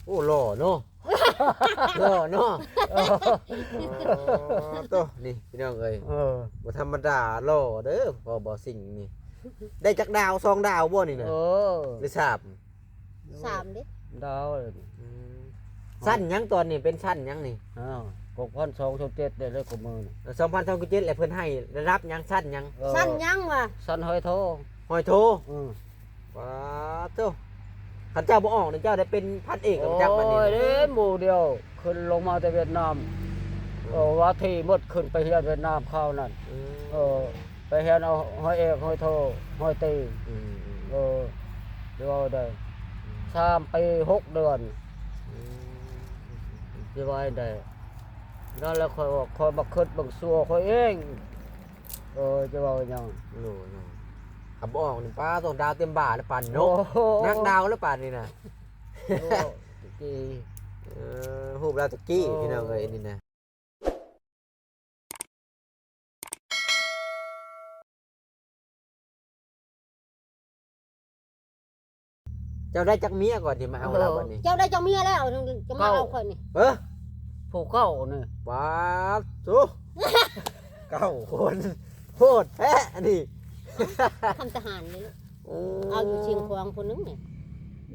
ໂອ້ ຫຼໍ່ເນາະ ຫຼໍ່ເນາະ ອໍ ໂຕ ນີ້ພີ່ນ້ອງເອີຍ ເອີ ບໍ່ທຳມະດາ ຫຼໍ່ເດີ ພໍ່ບ່າວສິງນີ້ ໄດ້ຈັກດາວ ສອງດາວບໍ່ນີ້ນະ ເອີ ຫຼື ສາມ ສາມເດ້ ດາວ ອືມ ຊັ້ນຫຍັງຕອນນີ້ ເປັນຊັ້ນຫຍັງນີ້? ອ້າວ ກອງພັນສອງ ຊັ້ນເຈັດ ໄດ້ແລ້ວ ຂອງມື້ນີ້ ເອີ ສອງພັນສອງ ຊັ້ນເຈັດ ແລ້ວເພິ່ນໃຫ້ລະດັບຫຍັງ ຊັ້ນຫຍັງ? ເອີ ຊັ້ນຫຍັງວະ? ຊັ້ນຮ້ອຍໂທ ຮ້ອຍໂທ ອືມ ປາດໂທ້ ຄັນເຈົ້າບໍ່ອອກນີ້ ເຈົ້າໄດ້ເປັນພັນເອກແລ້ວ ຈັກບັດນີ້ ໂອ້ຍ ເດ້ ໝູ່ດຽວ ຂຶ້ນລົງມາແຕ່ຫວຽດນາມ ເອີ ວ່າທີ່ໝົດ ຂຶ້ນໄປຮຽນຫວຽດນາມຄາວນັ້ນ ອືມ ເອີ ໄປຮຽນເອົາຮ້ອຍເອກ ຮ້ອຍໂທ ຮ້ອຍຕີ ອືມ ເອີ ຊິເວົ້າໄດ້ ອືມ ສາມປີຫົກເດືອນ ອືມ ຊິວ່າໄດ້ ນັ້ນແຫຼະ ຂ້ອຍວ່າ ຂ້ອຍມາຄິດເບິ່ງຊົ່ວຂ້ອຍເອງ ເອີ ຈະເວົ້າຫຍັງ ໂດຍ ໂດຍ ຄັນບໍ່ອອກນີ້ ປ້າ ຕ້ອງດາວເຕັມບ່າແລ້ວປານນີ້ເນາະ ໂອ້ໂຫ ນັກດາວແລ້ວປານນີ້ນະ ໂອ້ ຕະກີ້ ເອີ ຮູບລາວຕະກີ້ ໂອ້ ພີ່ນ້ອງເອີຍ ນີ້ນະ. ເຈົ້າໄດ້ຈັກເມຍກ່ອນທີ່ມາເອົາລາວບັດນີ້? ເຈົ້າໄດ້ຈັກເມຍແລ້ວ ຈັ່ງມາເອົາຂ້ອຍນີ້? ເອີ ຜູ້ເກົ່ານີ້ ປາດໂທ້ ເກົ້າຄົນ ໂພດແທ້ອັນນີ້ ທຳທະຫານນີ້ ໂອ້ ເອົາຢູ່ຊຽງຂວາງຜູ້ໜຶ່ງນີ້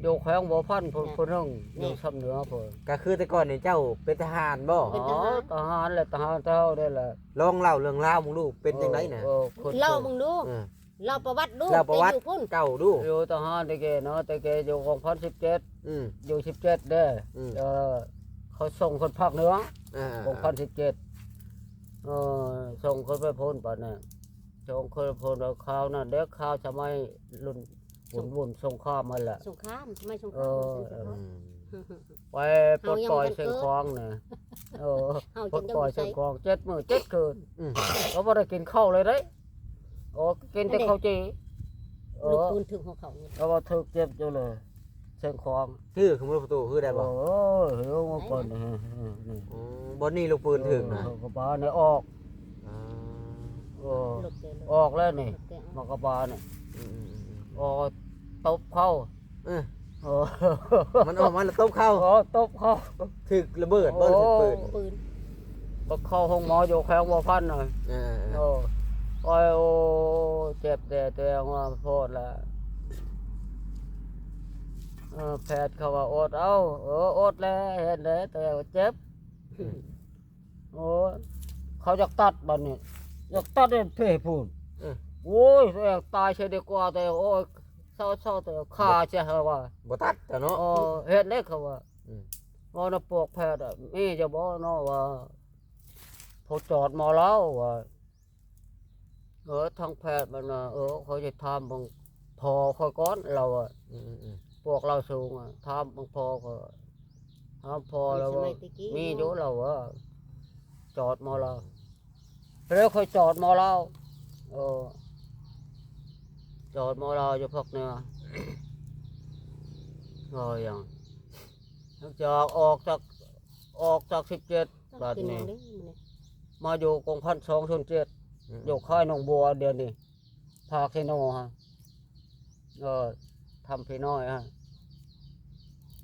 ຢູ່ແຂວງຫົວພັນຜູ້ ແມ່ນ ຜູ້ໜຶ່ງ ແມ່ນ ຢູ່ຊຳເໜືອພຸ້ນ ກະຄືແຕ່ກ່ອນນີ້ເຈົ້າເປັນທະຫານບໍ່? ເປັນທະຫານ ອໍ ທະຫານແຫຼະ ທະຫານເຈົ້າໄດ້ແຫຼະ ລອງເລົ່າເລື່ອງລາວເບິ່ງດູ ເປັນຈັ່ງໃດນະ? ເອີ ເອີ ເລົ່າເບິ່ງດູ ເອີ ເລົ່າປະຫວັດດູ ເລົ່າປະຫວັດ ແຕ່ຢູ່ພຸ້ນ ເກົ່າດູ ຢູ່ທະຫານແຕ່ກີ້ເນາະ ແຕ່ກີ້ຢູ່ກອງພັນສິບເຈັດ ອືມ ຢູ່ສິບເຈັດເດ້ ອືມ ເອີ ເຂົາສົ່ງຄົນພາກເໜືອ ອ່າ ກອງພັນສິບເຈັດ ເອີ ສົ່ງຄົນໄປພຸ້ນ ບາດນີ້ ສົ່ງຄົນໄປພຸ້ນ ແລ້ວຄາວນັ້ນເດ້ ຄາວສະໄໝລຸ້ນ ບຸນ ບຸນສົງຄາມຫັ້ນແຫຼະ ສົງຄາມ ສະໄໝສົງຄາມ ເອີ ເອີ ອືມ ໄປປົດປ່ອຍຊຽງຂວາງນະ ເອີ ປົດປ່ອຍຊຽງຂວາງ ເຈັດມື້ເຈັດຄືນ ອືມ ກໍບໍ່ໄດ້ກິນເຂົ້າເລີຍເດ້ ໂອ້ ກິນແຕ່ເຂົ້າຈີ່ ເອີ ລູກປືນຖືກຫົວເຂົ່ານີ້ ກໍວ່າຖືກເຈັບຢູ່ເລີຍ ຊຽງຂວາງ ຖືກ ຄືປະຕູ ຄືໄດ້ບໍ່? ໂອ້ຍ ເອີ ມາກ່ອນ ນີ້ ນີ້ ນີ້ ອືມ ບ່ອນນີ້ລູກປືນຖືກນະ ເອີ ກະບານີ້ອອກ ອ່າ ເອີ ອອກແລ້ວນີ້ ມາກະບານີ້ ອືມໆໆໆ ອອກຕົບເຂົ້າ ເອີ ເອີ ມັນອອກມາແລ້ວຕົບເຂົ້າ ເອີ ຕົບເຂົ້າ ຖືກລະເບີດບໍ່ ໂອ້ ຖືກປືນ? ປືນ ໄປເຂົ້າໂຮງໝໍຢູ່ແຂວງຫົວພັນນະ ເອີ ເອີ ໂອ້ຍ ໂອ້ ເຈັບແດ່ ແຕ່ວ່າໂພດລະ ເອີ ແພດເຂົາວ່າອົດເອົາ ເອີ ອົດແລ້ວ ເຫັນແລ້ວ ແຕ່ວ່າເຈັບ ອືມ ໂອ້ຍ ເຂົາຢາກຕັດບັດນີ້ ຢາກຕັດໃຫ້ເພພຸ້ນ ເອີ ໂອ້ຍ ຕາຍເສຍດີກວ່າ ແຕ່ ໂອ້ຍ ເຊົາໆ ແຕ່ຂ້າເສຍ ເຂົາວ່າ ບໍ່ຕັດແລ້ວເນາະ ເອີ ເຮັດແລ້ວ ເຂົາວ່າ ອືມ ເວົ້ານຳພວກແພດ ມີຢູ່ບໍ່ເນາະ ວ່າ ພວກຈອດໝໍລາວວ່າ ເອີ ທາງແພດມັນວ່າ ເອີ ຂ້ອຍຊິຖາມເບິ່ງພໍ່ຂ້ອຍກ່ອນ ລາວວ່າ ອືມໆໆ ພວກລາວສູງ ຖາມເບິ່ງພໍ່ຂ້ອຍ ຖາມພໍ່ລາວວ່າ ມີຢູ່ ລາວວ່າ ຈອດໝໍລາວ ແລ້ວຂ້ອຍຈອດໝໍລາວ ເອີ ຈອດໝໍລາວຢູ່ພາກເໜືອ ເວົ້າຫຍັງ ຫຼັງຈາກອອກຈາກ ອອກຈາກສິບເຈັດ ບັດນີ້ ມາຢູ່ກອງພັນສອງ ສູນເຈັດ ອືມ ຢູ່ຄ້າຍໜອງບົວ ດຽວນີ້ ພາກເຊໂນຫັ້ນ ເອີ ທຳພີ່ນ້ອຍຫັ້ນ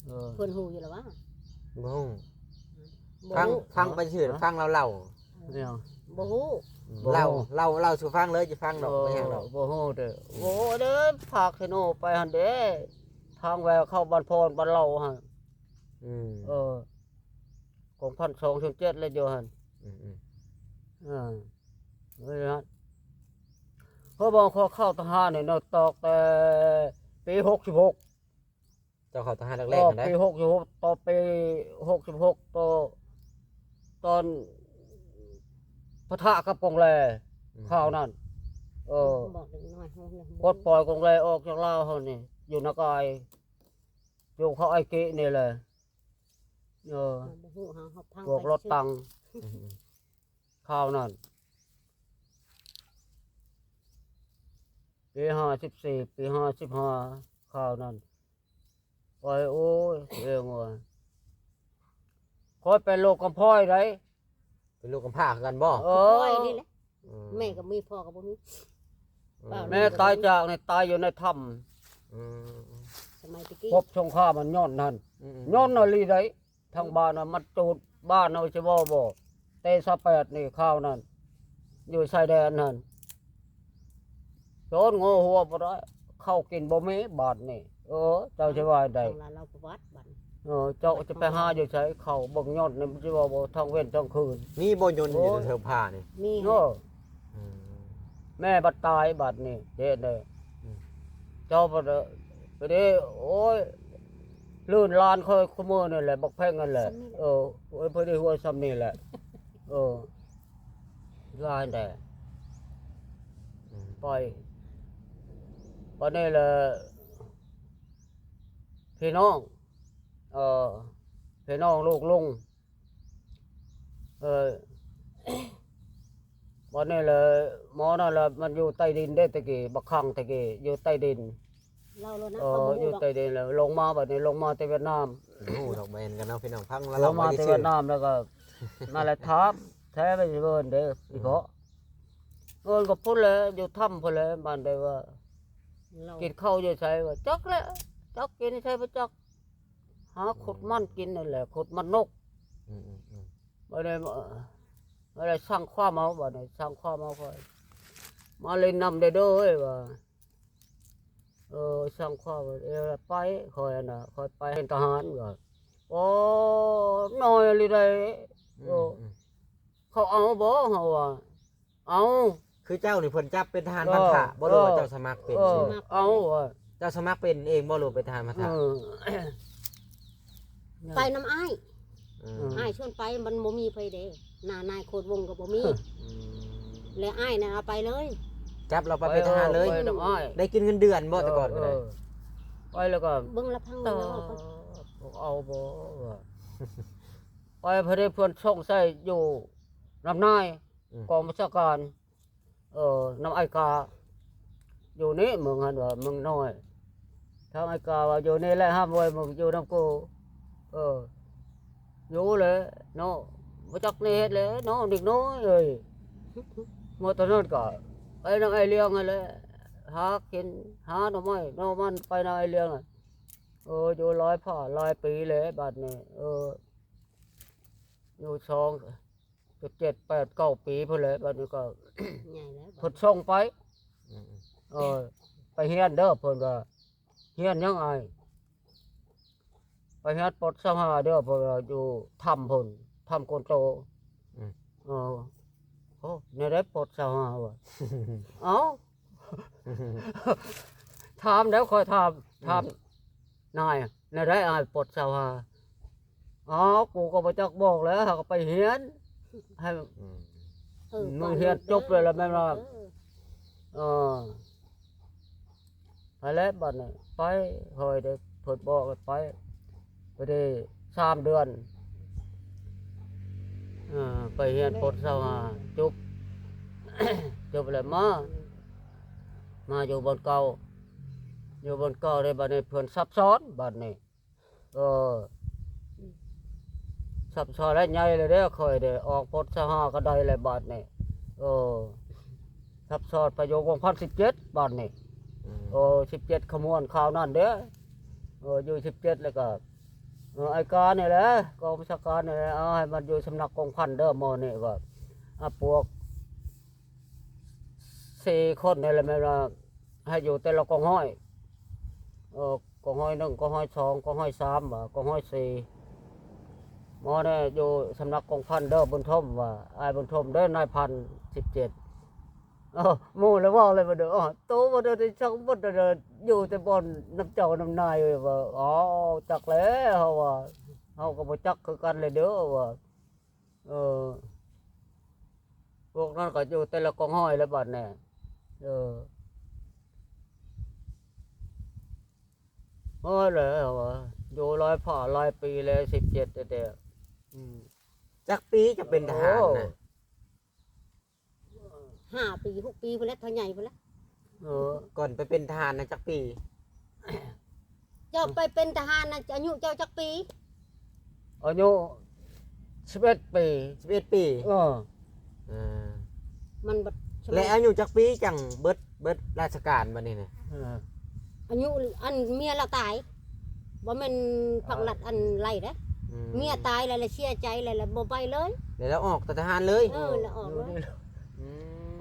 ເອີ ເພິ່ນຮູ້ຢູ່ລະຫວາ? ບໍ່ຮູ້ ບໍ່ຮູ້ ຟັງ ຟັງໄປຊື່ ຟັງລາວເລົ່າ ແນວ ບໍ່ຮູ້ ເລົ່າ ເລົ່າ ເລົ່າສູ່ຟັງເລີຍ ຊິຟັງດອກ ບໍ່ຫຍັງດອກ ບໍ່ຮູ້ເດີ ໂອ້ເດີ ພາກເຊໂນໄປຫັ້ນເດ້ ທາງແວ່ເຂົ້າບ້ານພອນ ບ້ານເລົ່າຫັ້ນ ອືມ ເອີ ກອງພັນສອງ ສູນເຈັດ ແລ້ວຢູ່ຫັ້ນ ອືມໆ ເອີ ເອີ ເພາະວ່າຂ້ອຍເຂົ້າທະຫານນີ້ເນາະ ຕອກແຕ່ປີຫົກສິບຫົກ ເຈົ້າເຂົ້າທະຫານແລກໆ ຫັ້ນໃດ ປີຫົກສິບຫົກ ຕອນປີຫົກສິບຫົກ ຕອນ ຕອນປະທະກັບກົງແລ ອືມ ຄາວນັ້ນ ເອີ ປົດປ່ອຍກົງແລອອກຈາກລາວເຮົານີ້ ຢູ່ນາກາຍ ຢູ່ເຂົາໄອເກະນີ້ແຫຼະ ເອີ ພວກລົດຕັງ ອືມ ຄາວນັ້ນ ປີຫ້າສິບສີ່ ປີຫ້າສິບຫ້າ ຄາວນັ້ນ ຂ້ອຍ ໂອ້ຍ ເອງວ່າ ຂ້ອຍເປັນໂລກກຳພ້ອຍໃດ ເປັນລູກກຳພ້າຄືກັນບໍ່? ເອີ ຂ້ອຍນີ້ແຫຼະ ອືມ ແມ່ກໍມີ ພໍ່ກໍບໍ່ມີ ອືມ ແມ່ຕາຍຈາກນີ້ ຕາຍຢູ່ໃນຖ້ຳ ອືມ ໄມ້ຕະກີ້ ພົບສົງຄາມມັນຍ້ອນຫັ້ນ ອືມໆ ຍ້ອນອີ່ຫຼີໃດ໋ ທາງບ້ານນະມັນຈູດບ້ານເຮົາຊິເວົ້າບໍ່ ແຕ່ຊາວແປດນີ້ຄາວນັ້ນ ຢູ່ຊາຍແດນຫັ້ນ ໂຈນງໍຫົວບໍ່ໄດ້ ເຂົ້າກິນບໍ່ມີບາດນີ້ ເອີ ເຈົ້າຊິວ່າໃດ ເອີ ເຈົ້າຈະໄປຫາຢູ່ໃສເຂົ້າ ເບິ່ງຍອດນີ້ມັນຊິວ່າບໍ່ທັງເວັນທັງຄືນ ມີບໍ່ຍົນຢູ່ ໂອ້ຍ ເທິງຜານີ້ ມີ ເອີ ອືມ ແມ່ບັດຕາຍບາດນີ້ ເຮັດໃດ ອືມ ເຈົ້າບັດ ບັດນີ້ ໂອ້ຍ ລື່ນຫຼານຂ້ອຍຄູ່ມື້ນີ້ແຫຼະ ບັກແພງນັ້ນແຫຼະ ສ່ຳນີ້ແຫຼະ ເອີ ໂອ້ຍ ພໍດີຫົວສ່ຳນີ້ແຫຼະ ເອີ ຫຼາຍແດ່ ອືມ ໄປ ບັດນີ້ແຫຼະ ພີ່ນ້ອງ ເອີ ພີ່ນ້ອງລູກລຸງ ເອີ ບັດນີ້ແຫຼະ ໝໍນັ້ນລະ ມັນຢູ່ໃຕ້ດິນເດ້ ແຕ່ກີ້ ບັກຄັງແຕ່ກີ້ ຢູ່ໃຕ້ດິນ ເລົ່າໂລດນະ ເອີ ຂ້ອຍບໍ່ຮູ້ດອກ ຢູ່ໃຕ້ດິນແລ້ວ ລົງມາ ບັດນີ້ລົງມາແຕ່ຫວຽດນາມ ບໍ່ຮູ້ດອກ ບໍ່ເຫັນກັນເນາະ ພີ່ນ້ອງຟັງລະ ລົງມາແຕ່ຫວຽດນາມ ແລ້ວກໍ ນັ້ນແຫຼະ ຖາມແທ້ໄປເອີ້ນເດ້ ອືມ ອີ່ພໍ່ ເອີ້ນກໍພຸ້ນແຫຼະ ຢູ່ຖ້ຳພຸ້ນແຫຼະ ບ້ານໃດວ່າ ກິນເຂົ້າຢູ່ໃສ ວ່າ ຈັກແຫຼະ ຈັກກິນໃສບໍ່ຈັກ ຫາ ອືມ ຂຸດມັນກິນນັ້ນແຫຼະ ຂຸດມັນນົກ ອືມໆໆ ບໍ່ໄດ້ ບໍ່ໄດ້ສັ່ງຄວາມເອົາ ບັດນີ້ສັ່ງຄວາມເອົາຂ້ອຍ ມາຫຼິ້ນນຳແດ່ເດີເອີຍ ວ່າ ເອີ ສັ່ງຄວາມ ເອີ ໄປ ຂ້ອຍຫັ້ນນະ ຂ້ອຍໄປເປັນທະຫານ ວ່າ ໂອ້ ນ້ອຍອີ່ຫຼີໃດ ອືມ ໂອ້ ອືມ ເຂົາເອົາບໍ່ ເຮົາວ່າ ເອົາ ຄືເຈົ້ານີ້ເພິ່ນຈັບເປັນທະຫານພັນທະບໍ່ ຫຼືວ່າເຈົ້າສະໝັກເປັນ? ເອີ ເອົາ ເຈົ້າສະໝັກເປັນເອງບໍ່ ຫຼືວ່າເປັນທະຫານພັນທະ? ເອີ ໄປນຳອ້າຍ ອືມ ອ້າຍຊວນໄປ ມັນບໍ່ມີໃຜເດ້ ນານາຍໂຄດວົງກໍບໍ່ມີ ອືມ ແລະອ້າຍນັ້ນເອົາໄປເລີຍ ຈັບລາວໄປເປັນທະຫານເລີຍ ໄປນຳອ້າຍ ໄດ້ກິນເງິນເດືອນບໍ່ ແຕ່ກ່ອນກໍໄດ້? ເອີ ໄປແລ້ວກໍເບິ່ງລະພັງເອົາບໍ່ ວ່າ ໄປພໍດີເພິ່ນສົ່ງໃສ່ຢູ່ນຳນາຍ ອືມ ກອງບັນຊາການ ເອີ ນຳອ້າຍກາ ຢູ່ນີ້ ມຶງຫັ້ນວ່າ ມຶງນ້ອຍ ທາງອ້າຍກາວ່າ ຢູ່ນີ້ແຫຼະ ຫ້າມເວີຍ ມຶງຢູ່ນຳກູ ເອີ ຢູ່ແຫຼະເນາະ ບໍ່ຈັກແນວເຮັດແຫຼະເນາະ ເດັກນ້ອຍເອີຍ ເມື່ອຕອນນັ້ນກໍໄປນຳອ້າຍລ້ຽງຫັ້ນແຫຼະ ຫາກິນ ຫາໜໍ່ໄມ້ໜໍ່ມັນ ໄປນຳອ້າຍລ້ຽງ ເອີ ຢູ່ຫຼາຍພາຫຼາຍປີແຫຼະ ບາດນີ້ ເອີ ຢູ່ສອງ ເຈັດ ແປດ ເກົ້າ ປີພຸ້ນແຫຼະ ບາດນີ້ກໍ ໃຫຍ່ແລ້ວ ເພິ່ນສົ່ງໄປ ອືມ ເອີ ໄປຮຽນເດີ ເພິ່ນວ່າ ຮຽນຫຍັງອ້າຍ? ໄປຮຽນ ປ.ຊາວຫ້າ ເດີ ເພິ່ນວ່າ ຢູ່ຖ້ຳພຸ້ນ ຖ້ຳໂກນໂຕ ອືມ ເອີ ໂອ້ ແນວໃດ ປ.ຊາວຫ້າ ວ່າ ເອົ້າ ຖາມແລ້ວ ຂ້ອຍຖາມ ອືມ ຖາມນາຍ ແນວໃດອ້າຍ ປ.ຊາວຫ້າ? ເອົ້າ ກູກໍບໍ່ຈັກບອກແຫຼະ ຫາກໍໄປຮຽນໃຫ້ ອືມ ເອີ ມຶງຮຽນຈົບແລ້ວລະແມ່ນວ່າ ເອີ ເອີ ຫັ້ນແຫຼະ ບັດນີ້ໄປ ຂ້ອຍໄດ້ ເພິ່ນບອກໃຫ້ໄປ ໄປໄດ້ສາມເດືອນ ເອີ ໄປຮຽນ ປ.ຊາວຫ້າ ຈົບ ຈົບແລ້ວມາ ມາຢູ່ບ່ອນເກົ່າ ຢູ່ບ່ອນເກົ່າໄດ້ ບັດນີ້ເພິ່ນຊັບຊ້ອນ ບັດນີ້ ເອີ ຊັບຊ້ອນແລ້ວ ໃຫຍ່ແລ້ວເດ້ ຂ້ອຍເດ້ ອອກ ປ.ຊາວຫ້າ ກໍໄດ້ແລ້ວ ບັດນີ້ ເອີ ຊັບຊ້ອນໄປຢູ່ກອງພັນສິບເຈັດ ບັດນີ້ ອືມ ເອີ ສິບເຈັດ ຂະມວນຄາວນັ້ນເດ້ ເອີ ຢູ່ສິບເຈັດ ແລ້ວກໍ ເອີ ໄອ້ການນີ້ແຫຼະ ກອງບັນຊາການນີ້ແຫຼະ ເອົາໃຫ້ມັນຢູ່ສຳນັກກອງພັນເດີ ໝໍນີ້ວ່າ ອາ ພວກ ສີ່ຄົນນີ້ແຫຼະ ແມ່ນວ່າໃຫ້ຢູ່ແຕ່ລະກອງຮ້ອຍ ເອີ ກອງຮ້ອຍໜຶ່ງ ກອງຮ້ອຍສອງ ກອງຮ້ອຍສາມ ວ່າ ກອງຮ້ອຍສີ່ ໝໍແດ່ຢູ່ສຳນັກກອງພັນເດີ ບຸນທົມ ວ່າ ອ້າຍບຸນທົມເດີ ນາຍພັນສິບເຈັດ ເອີ ໝູ່ລະເວົ້າເລີຍວ່າເດີ ໂຕບໍ່ໄດ້ຊັກໝົດ ຢູ່ແຕ່ບ່ອນນຳເຈົ້ານຳນາຍ ວ່າ ເອົາ ຈັກແຫຼະ ເຮົາວ່າ ເຮົາກໍບໍ່ຈັກຄືກັນແຫຼະເດີ ວ່າ ເອີ ພວກນັ້ນກໍຢູ່ແຕ່ລະກອງຮ້ອຍແລ້ວບັດນີ້ ເອີ ໂອ້ຍ ແລ້ວວ່າ ຢູ່ຫຼາຍພາຫຼາຍປີແລ້ວ ສິບເຈັດແຕ່ ອືມ ຈັກປີຈະເປັນທະຫານນະ? ໂອ້ ຫ້າປີ ຫົກປີພຸ້ນແຫຼະ ເຖົ້າໃຫຍ່ພຸ້ນແຫຼະ. ເອີ ກ່ອນໄປເປັນທະຫານນະຈັກປີ? ເຈົ້າໄປເປັນທະຫານນະ ອາຍຸເຈົ້າຈັກປີ? ອາຍຸສິບເອັດປີ. ສິບເອັດປີ. ເອີ ເອີ ມັນບັດ ແລະ ອາຍຸຈັກປີຈັ່ງເບິດ ເບິດລາຊະການບັດນີ້ນະ? ເອີ ອາຍຸອັນເມຍລາວຕາຍ. ບໍ່ແມ່ນພັກລັດອັນໄລ່ເດ້. ອືມ ເມຍຕາຍແລ້ວລະເສຍໃຈແລ້ວລະບໍ່ໄປເລີຍ ແລ້ວລະອອກແຕ່ທະຫານເລີຍ. ເອີ ລະອອກເລີຍ. ອືມ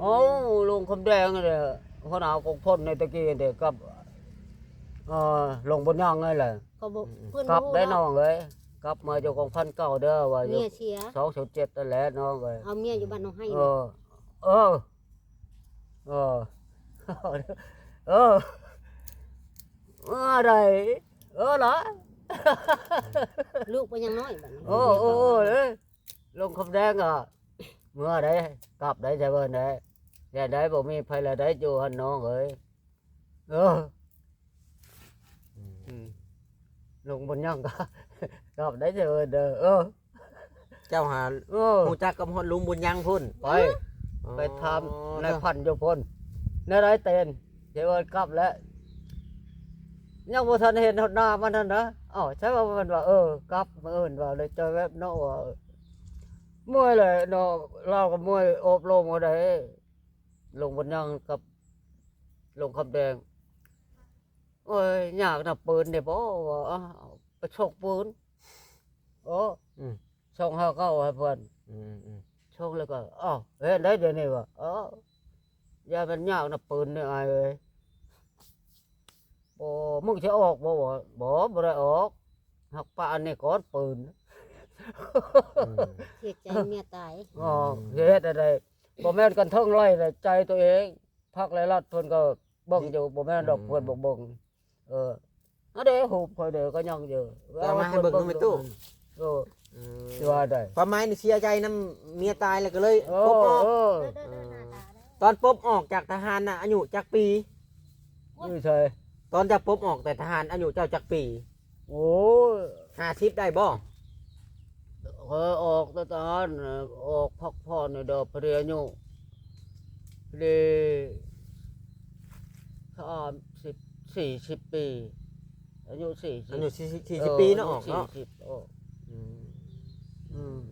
ເອົາ ລົງຄຳແດງຫັ້ນແຫຼະ ຫົວໜ້າກອງພົນໃນຕະກີ້ນີ້ກັບ ເອີ ລົງບຸນຍັງຫັ້ນແຫຼະ. ເຂົາບໍ່ ອືມ ເພິ່ນ ກັບໄດ້ ຮູ້ເນາະ ນ້ອງເອີຍ ກັບມາຢູ່ກອງພັນເກົ່າເດີ ວ່າຢູ່ ເມຍເສຍ ສອງສອງເຈັດນັ້ນແຫຼະນ້ອງເອີຍ. ເອົາເມຍຢູ່ບ້ານໜອງໄຮ່ ເອີ ເອີ ເອີ ເອີ ເອີ ໄດ້ ເອີລະ ລູກເພິ່ນຍັງນ້ອຍບັດນີ້. ໂອ້ ໂອ້ ເອີ ລົງຄຳແດງກໍເມືອໄດ້ ກັບໄດ້ ໃສເບິ່ງໄດ້ ແລ້ວໄດ້ ບໍ່ມີໃຜແລ້ວໄດ້ ຢູ່ຫັ້ນນ້ອງເອີຍ. ເອີ ອືມ ອືມ ລົງບຸນຍັງກໍກັບໄດ້ ໃສເບິ່ງເດີ. ເອີ ເຈົ້າຫາ ເອີ ຮູ້ຈັກກັບຮອດລຸງບຸນຍັງພຸ້ນ ໄປ ອໍ ໄປຖາມນາຍພັນຢູ່ພຸ້ນ ແນວໃດເຕັນ ເສຍເອີຍກັບແລ້ວ ຍັງບໍ່ທັນເຫັນຮອດໜ້າມັນຫັ້ນນະ. ເອົ້າ ໃຊ່ວ່າມັນວ່າ ເອີ ກັບມື້ອື່ນວ່າ ເລີຍຈອຍແວບເນາະວ່າ ເມື່ອຍແຫຼະເນາະ ລາວກໍເມື່ອຍ ອົບລົມເຮົາໄດ້ ລົງບັນຍັງກັບລົງຄຳແດງ. ໂອ້ຍ ຍາກນຳປືນເດ້ບໍ່ ວ່າ ອາ ໄປຊົກປືນ ໂອ້ ອືມ ສອງຫ້າເກົ້າໃຫ້ເພິ່ນ ອືມໆ ຊົກແລ້ວກໍ ອ້າວ ເຮັດໄດ້ດຽວນີ້ວ່າ ເອີ ຢ່າແມ່ນຍາກນຳປືນເດ້ອ້າຍເອີຍ. ບໍ່ ມຶງຊິອອກບໍ່? ບໍ່ ບໍ່ ບໍ່ໄດ້ອອກ ຮັກປະອັນນີ້ກ່ອນປືນ ອືມ ເສຍໃຈເມຍຕາຍ ອໍ ອືມ ຊິເຮັດແນວໃດ? ບໍ່ແມ່ນກັນເທິງໄລ່ໃດ ໃຈຕົວເອງ ພັກໄລລັດເພິ່ນກໍເບິ່ງຢູ່ ບໍ່ແມ່ນດອກ ອືມ ເພິ່ນບໍ່ເບິ່ງ. ເອີ ອັນເດ ຮູບຂ້ອຍເດ ກໍຍັງຢູ່ ເອົາມາໃຫ້ເບິ່ງນຳແມ່ຕູ້. ເອີ ອືມ ຊິວ່າໃດ ຄວາມໝາຍນີ້ເສຍໃຈນຳເມຍຕາຍ ແລ້ວກໍເລີຍ ເອີ ປົບອອກ ເອີ ເອີ ຕອນປົບອອກຈາກທະຫານນະ ອາຍຸຈັກປີ? ຢູ່ໃສ? ຕອນເຈົ້າປົບອອກແຕ່ທະຫານ ອາຍຸເຈົ້າຈັກປີ? ໂອ້ຍ ຫ້າສິບໄດ້ບໍ່? ເອີ ອອກແຕ່ທະຫານ ອອກພັກຜ່ອນນີ້ດອກ ພໍດີອາຍຸ ພໍດີສາມສິບ ສີ່ສິບປີ ອາຍຸສີ່ສິບ ອາຍຸສີ່ສິບ ສີ່ສິບປີເນາະ ອອກເນາະ ສີ່ສິບອອກ ອືມ ອືມ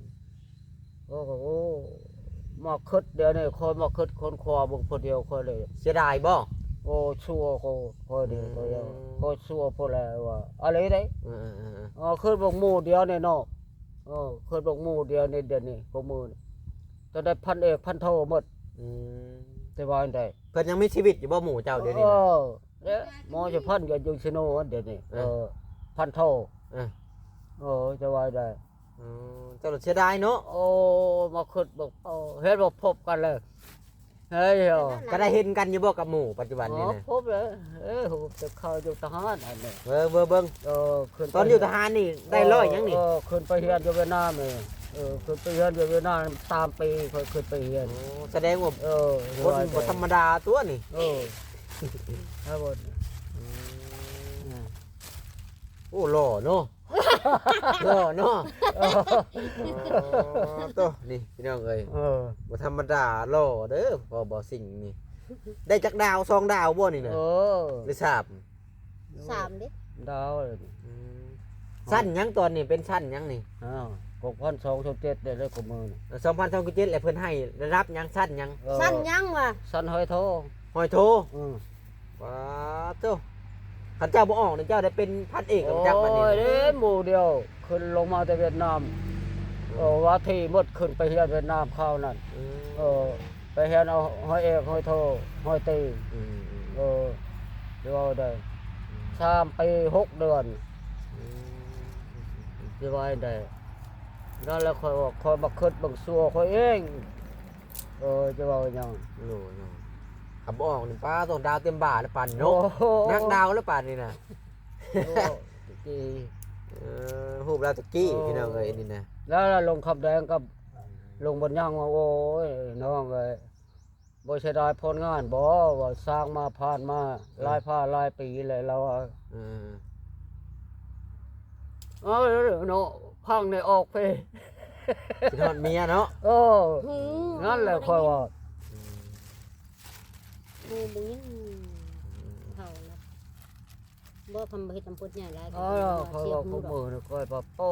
ໂອ້ໂຫ ມາຄິດດຽວນີ້ ຂ້ອຍມາຄິດຄົ້ນຄວ້າເບິ່ງຜູ້ດຽວຂ້ອຍເລີຍ ເສຍດາຍບໍ່? ໂອ້ ຊົ່ວໂຄດ ຂ້ອຍນີ້ ອືມ ຂ້ອຍ ຂ້ອຍຊົ່ວໂພດແລ້ວວ່າ ອະໄລເດ້ ເອີໆໆ ເອີ ຄິດເບິ່ງໝູ່ດຽວນີ້ເນາະ ເອີ ຄິດເບິ່ງໝູ່ດຽວນີ້ ດຽວນີ້ ຄູ່ມື້ນີ້ ຈະໄດ້ພັນເອກພັນໂທໝົດ ອືມ ແຕ່ວ່າອັນໃດ ເພິ່ນຍັງມີຊີວິດຢູ່ບໍ່ ໝູ່ເຈົ້າດຽວນີ້ນະ? ເອີ ເດ້ ໝໍຈະພັນຢູ່ຢູ່ຊິໂນດຽວນີ້ ເອີ ເອີ ພັນໂທ ເອີ ເອີ ຈະວ່າໄດ້ ອໍ ເຈົ້າລະເສຍດາຍເນາະ ໂອ້ ມາຄິດເບິ່ງ ໂອ້ ເຫັນວ່າພົບກັນແລ້ວ ເຮີ້ຍ ກໍໄດ້ເຫັນກັນຢູ່ບໍ່ກັບໝູ່ປັດຈຸບັນນີ້ນະ? ອໍ ພົບແລ້ວ ເອີ ຮູບແຕ່ເຂົາຢູ່ທະຫານອັນນີ້ ເບິ່ງ ເບິ່ງ ເບິ່ງ ເອີ ຂຶ້ນ ຕອນຢູ່ທະຫານນີ້ໄດ້ຮ້ອຍຫຍັງນີ້? ເອີ ຂຶ້ນໄປຮຽນຢູ່ຫວຽດນາມນີ້ ເອີ ຂຶ້ນໄປຮຽນຢູ່ຫວຽດນາມສາມປີ ຂ້ອຍຂຶ້ນໄປຮຽນ ໂອ້ ສະແດງວ່າ ເອີ ຄົນບໍ່ທຳມະດາຕົວນີ້ ເອີ ໃຫ້ເບິ່ງ ອືມ ໂອ້ ຫຼໍ່ເນາະ ຫຼໍ່ເນາະ ເອີ ໂອ້ ໂຕ ນີ້ພີ່ນ້ອງເອີຍ ເອີ ບໍ່ທຳມະດາ ຫຼໍ່ເດີ ພໍ່ບໍ່ສິ່ງນີ້ ໄດ້ຈັກດາວ ສອງດາວບໍ່ນີ້ນະ? ເອີ ຫຼືສາມ? ສາມເດ້ ດາວ ອືມ ຊັ້ນຫຍັງຕອນນີ້ ເປັນຊັ້ນຫຍັງນີ້? ອ້າວ ຫົກພັນສອງຮ້ອຍເຈັດໄດ້ເລີຍ ຄູ່ມື້ນີ້ ເອີ ສອງພັນສອງຮ້ອຍເຈັດ ແລ້ວເພິ່ນໃຫ້ລະດັບຫຍັງ ຊັ້ນຫຍັງ? ເອີ ຊັ້ນຫຍັງວະ? ຊັ້ນຮ້ອຍໂທ ຮ້ອຍໂທ ອືມ ປາດໂທ້ ຄັນເຈົ້າບໍ່ອອກນີ້ ເຈົ້າໄດ້ເປັນພັນເອກ ໂອ້ຍ ຈັກບັດນີ້ ເດ້ ໝູ່ດຽວ ຂຶ້ນລົງມາແຕ່ຫວຽດນາມ ເອີ ວ່າທີ່ໝົດ ຂຶ້ນໄປຮຽນຫວຽດນາມຄາວນັ້ນ ອືມ ເອີ ໄປຮຽນເອົາຮ້ອຍເອກ ຮ້ອຍໂທ ຮ້ອຍຕີ ອືມ ເອີ ຊິເວົ້າໄດ້ ອືມ ສາມປີຫົກເດືອນ ອືມ ຊິວ່າໃດ ນັ້ນແຫຼະ ຂ້ອຍວ່າ ຂ້ອຍມາຄິດເບິ່ງຊົ່ວຂ້ອຍເອງ ເອີ ຈະເວົ້າຫຍັງ ໂດຍ ຄັນບໍ່ອອກນີ້ ປ້າ ຕ້ອງດາວເຕັມບ່າແລ້ວປານນີ້ເນາະ ໂອ້ໂຫ ນັກດາວແລ້ວປານນີ້ນະ ໂອ້ ຕະກີ້ ເອີ ຮູບລາວຕະກີ້ ໂອ້ ພີ່ນ້ອງເອີຍ ອັນນີ້ນະ ແລ້ວ ແລ້ວລົງຄຳແດງກັບລົງບັນຍັງວ່າ ໂອ້ຍ ນ້ອງເອີຍ ບໍ່ເສຍດາຍຜົນງານບໍ່ ວ່າສ້າງມາຜ່ານມາ ເອີ ຫຼາຍພາຫຼາຍປີແລ້ວ ລາວວ່າ ເອີ ເອີ ເນາະ ພັງໄດ້ອອກເພ ຄິດຮອດເມຍເນາະ ເອີ ອືມ ນັ້ນແຫຼະຂ້ອຍວ່າ ອືມ ໝູ່ບໍ່ຍິງ ອືມ ເຖົ້າລະ ບໍ່ ຄຳເຮັດນຳຄົນໃຫຍ່ຫຼາຍ ເອີ ຂ້ອຍວ່າຄູ່ມື້ນີ້ຂ້ອຍວ່າ ໂອ້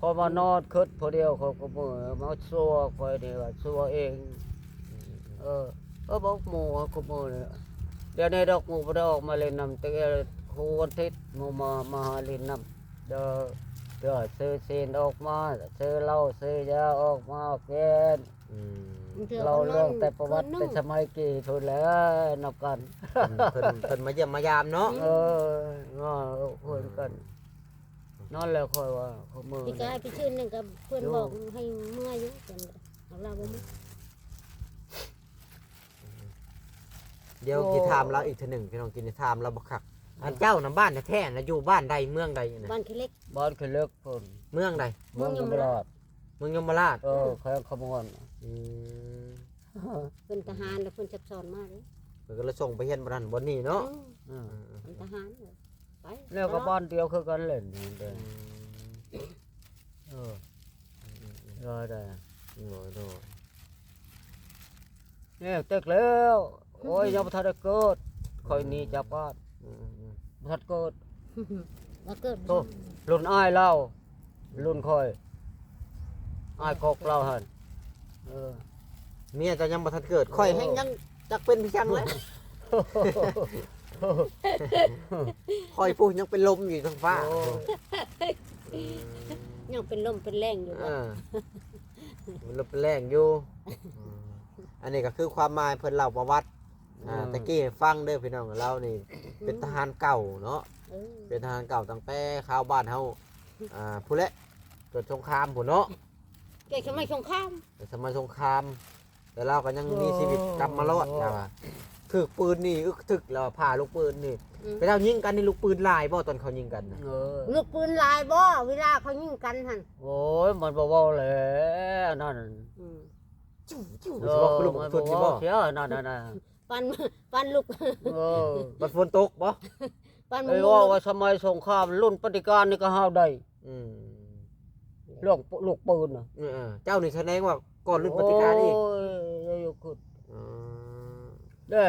ພໍມານອນຄິດຜູ້ດຽວ ຂ້ອຍຄູ່ມື້ມາຊົ່ວຂ້ອຍນີ້ວ່າຊົ່ວເອງ ເອີ ເອີ ບອກໝູ່ຄູ່ມື້ນີ້ ດຽວນີ້ດອກໝູ່ບໍ່ໄດ້ອອກມາຫຼິ້ນນຳ ແຕ່ ທຸກວັນທິດ ໝູ່ມາ ມາຫາຫຼິ້ນນຳ ເດີ ເດີ ຊື້ຊີ້ນອອກມາ ຊື້ເຫຼົ້າ ຊື້ຢາອອກມາກິນ ອືມ ເລົ່າເລື່ອງແຕ່ປະຫວັດແຕ່ສະໄໝກີ້ພຸ້ນແຫຼະ ນຳກັນ ອືມ ເພິ່ນ ເພິ່ນມາຢ້ຽມມາຢາມເນາະ ເອີ ມາເພິ່ນກັນ ນັ້ນແຫຼະຂ້ອຍວ່າ ມື້ນີ້ໄປຊື້ໜຶ່ງກໍເພິ່ນບອກໃຫ້ເມືອຢູ່ ເພິ່ນເອົາລາວບໍ່ມາ ດຽວຊິຖາມລາວອີກເທື່ອໜຶ່ງ ພີ່ນ້ອງ ກິນຖາມລາວບັກຄັກ ອັນເຈົ້ານະ ບ້ານແທ້ໆນະ ຢູ່ບ້ານໃດ ເມືອງໃດນະ? ບ້ານຂີ້ເຫຼັກ ບ້ານຂີ້ເຫຼັກພຸ້ນ ເມືອງໃດ? ເມືອງຍົມມະລາດ ເມືອງຍົມມະລາດ ເອີ ແຂວງຄຳມ່ວນ ອືມ ເປັນທະຫານແລ້ວເພິ່ນຊັກຊ້ອນມາເດ້ ເພິ່ນກໍເລີຍສົ່ງໄປຮຽນບ່ອນນັ້ນບ່ອນນີ້ເນາະ ອືມ ເປັນທະຫານ ໄປ ແລ້ວກໍບ້ານດຽວຄືກັນແຫຼະນີ້ເດ້ ອືມ ເອີ ອືມໆໆ ວ່າໄດ້ ໂດຍໆ ແລ້ວ ເຕັກແລ້ວ ໂອ້ຍ ອືມ ຍັງບໍ່ທັນໄດ້ເກີດ ຂ້ອຍໜີຈາກບ້ານ ອືມໆ ບໍ່ທັນເກີດ ມາເກີດ ໂອ້ ລຸ້ນອ້າຍລາວ ລຸ້ນຂ້ອຍ ອ້າຍກອກລາວຫັ້ນ ເອີ ເມຍເຈົ້າຍັງບໍ່ທັນເກີດ ຂ້ອຍແຮ່ງຍັງຈັກເປັນອີ່ຫຍັງແຫຼະ ຂ້ອຍຜູ້ຍັງເປັນລົມຢູ່ທາງຟ້າ ໂອ້ຍ ອືມ ຍັງເປັນລົມເປັນແລ້ງຢູ່ ເອີ ເປັນລົມເປັນແລ້ງຢູ່ ອືມ ອັນນີ້ກໍຄືຄວາມໝາຍເພິ່ນເລົ່າປະຫວັດ ອ່າ ອືມ ແຕ່ກີ້ໃຫ້ຟັງເດີພີ່ນ້ອງ ລາວນີ້ ອືມ ເປັນທະຫານເກົ່າເນາະ ເອີ ເປັນທະຫານເກົ່າຕັ້ງແຕ່ຄາວບ້ານເຮົາ ອ່າ ພຸ້ນແຫຼະ ເກີດສົງຄາມພຸ້ນເນາະ ເກີດສະໄໝສົງຄາມ ເກີດສະໄໝສົງຄາມ ແຕ່ລາວກໍຍັງມີຊີວິດກັບມາລອດ ໂອ້ ລາວວ່າ ຖືກປືນນີ້ ອຶກທຶກ ລາວວ່າ ຜ່າລູກປືນນີ້ ອືມ ເຂົາເຈົ້າຍິງກັນນີ້ ລູກປືນຫຼາຍບໍ່ຕອນເຂົາຍິງກັນນະ? ເອີ ລູກປືນຫຼາຍບໍ່ເວລາເຂົາຍິງກັນຫັ້ນ? ໂອ້ຍ ມັນບໍ່ເວົ້າແຫຼະ ອັນນັ້ນ ອືມ ຈິ້ວໆ ເອີ ຊິເວົ້າຄືລູກ ມັນບໍ່ເວົ້າ ເຈົ້ານັ້ນນະ ປານ ປານລູກ ເອີ ບັດຝົນຕົກບໍ່? ປານ ເອີ ເວົ້າວ່າສະໄໝສົງຄາມລຸ້ນປະຕິການນີ້ກໍຫາວໄດ້ ອືມ ເລື່ອງລູກປືນນະ ເອີ ເຈົ້ານີ້ສະແດງວ່າກ່ອນລຸ້ນປະຕິການອີກ ໂອ້ຍ ຢູ່ຄຶດ ອໍ ເດ້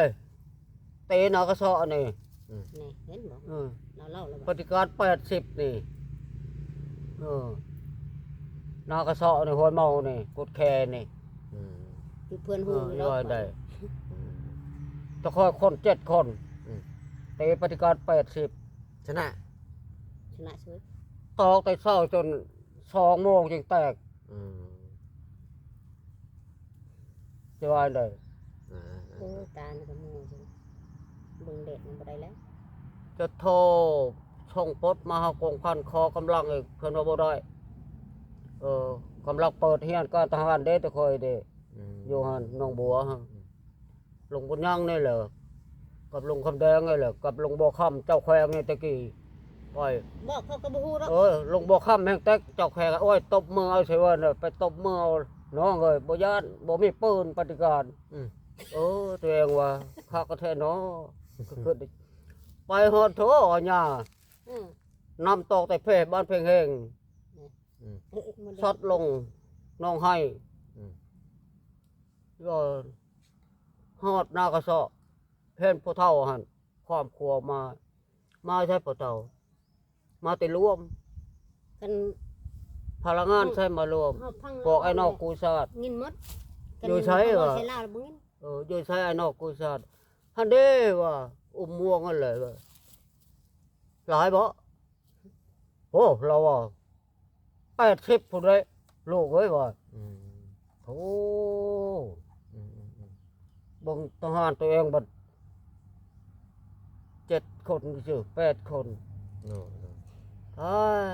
ເຕະໜ້າກະເຊາະນີ້ ອືມ ນີ້ເຫັນບໍ່ ເອີ ລາວເລົ່າແລ້ວ ປະຕິການແປດສິບນີ້ ເອີ ໜ້າກະເຊາະນີ້ ຫ້ວຍເມົານີ້ ກຸດແຄນີ້ ອືມ ຢູ່ເພື່ອນຮູ້ ເອີ ຢູ່ດອກ ໄດ້ ອືມ ແຕ່ຂ້ອຍຄົນເຈັດຄົນ ອືມ ເຕະປະຕິການແປດສິບ ຊະນະ ຊະນະສຸດ ຕອກແຕ່ເຊົ້າຈົນສອງໂມງຈຶ່ງແຕກ ອືມ ຊິວ່າໃດ ອ່າ ໂອ້ ຕານີ້ກໍມົວ ເບິ່ງແດດມັນບໍ່ໄດ້ແລ້ວ ຈະໂທສົ່ງປົດມາຫາກົງພັນ ຂໍກຳລັງອີກ ເພິ່ນວ່າບໍ່ໄດ້ ເອີ ກຳລັງເປີດຮຽນການທະຫານເດ້ ແຕ່ຂ້ອຍເດ້ ອືມ ຢູ່ຫັ້ນໜອງບົວ ອືມ ລຸງບຸນຍັງນີ້ແຫຼະ ກັບລຸງຄຳແດງນີ້ແຫຼະ ກັບລຸງບົວຄຳ ເຈົ້າແຂວງນີ້ແຕ່ກີ້ ໂອ້ຍ ບອກເຂົາກໍບໍ່ຮູ້ດອກ ເອີ ລຸງບົວຄຳແຮ່ງແຕັກ ເຈົ້າແຂວງ ໂອ້ຍ ຕົບມືເອົາໃສ່ເວີນ ໄປຕົບມືເອົາ ນ້ອງເອີຍ ບໍ່ຢ້ານ ບໍ່ມີປືນປະຕິການ ອືມ ເອີ ຕົວເອງວ່າ ຄັກກະແທ້ເນາະ ຄື ຄືໄປຮອດໂທ ອາຍາ ອືມ ນ້ຳຕອກແຕ່ເພ ບ້ານເພັງເຮງ ອືມ ອືມ ຊັດລົງໜອງໄຮ່ ອືມ ກໍຮອດນາກະເຊາະ ເຫັນຜູ້ເຖົ້າຫັ້ນ ຄວາມຂົວມາ ມາໃສພໍ່ເຖົ້າ ມາແຕ່ລວມ ຄັນພະລັງງານໃສມາລວມ ເຮົາຟັງ ພວກໄອ້ນອກກູຊາດ ຍິນໝົດ ຢູ່ໃສວະ ເວົ້າໃສ່ລາວແລ້ວບໍ່ຍິນ ເອີ ຢູ່ໃສໄອ້ນອກກູຊາດ ຫັ້ນເດ້ວ່າ ອຸ້ມມ່ວງຫັ້ນແຫຼະວ່າ ຫຼາຍບໍ່? ໂອ້ ລາວວ່າ ແປດສິບພຸ້ນເດ້ ລູກເອີຍວ່າ ອືມ ໂອ້ ອືມໆໆ ເບິ່ງທະຫານຕົວເອງບັດເຈັດຄົນຊື່ ແປດຄົນ ໂອ້ ຕາຍ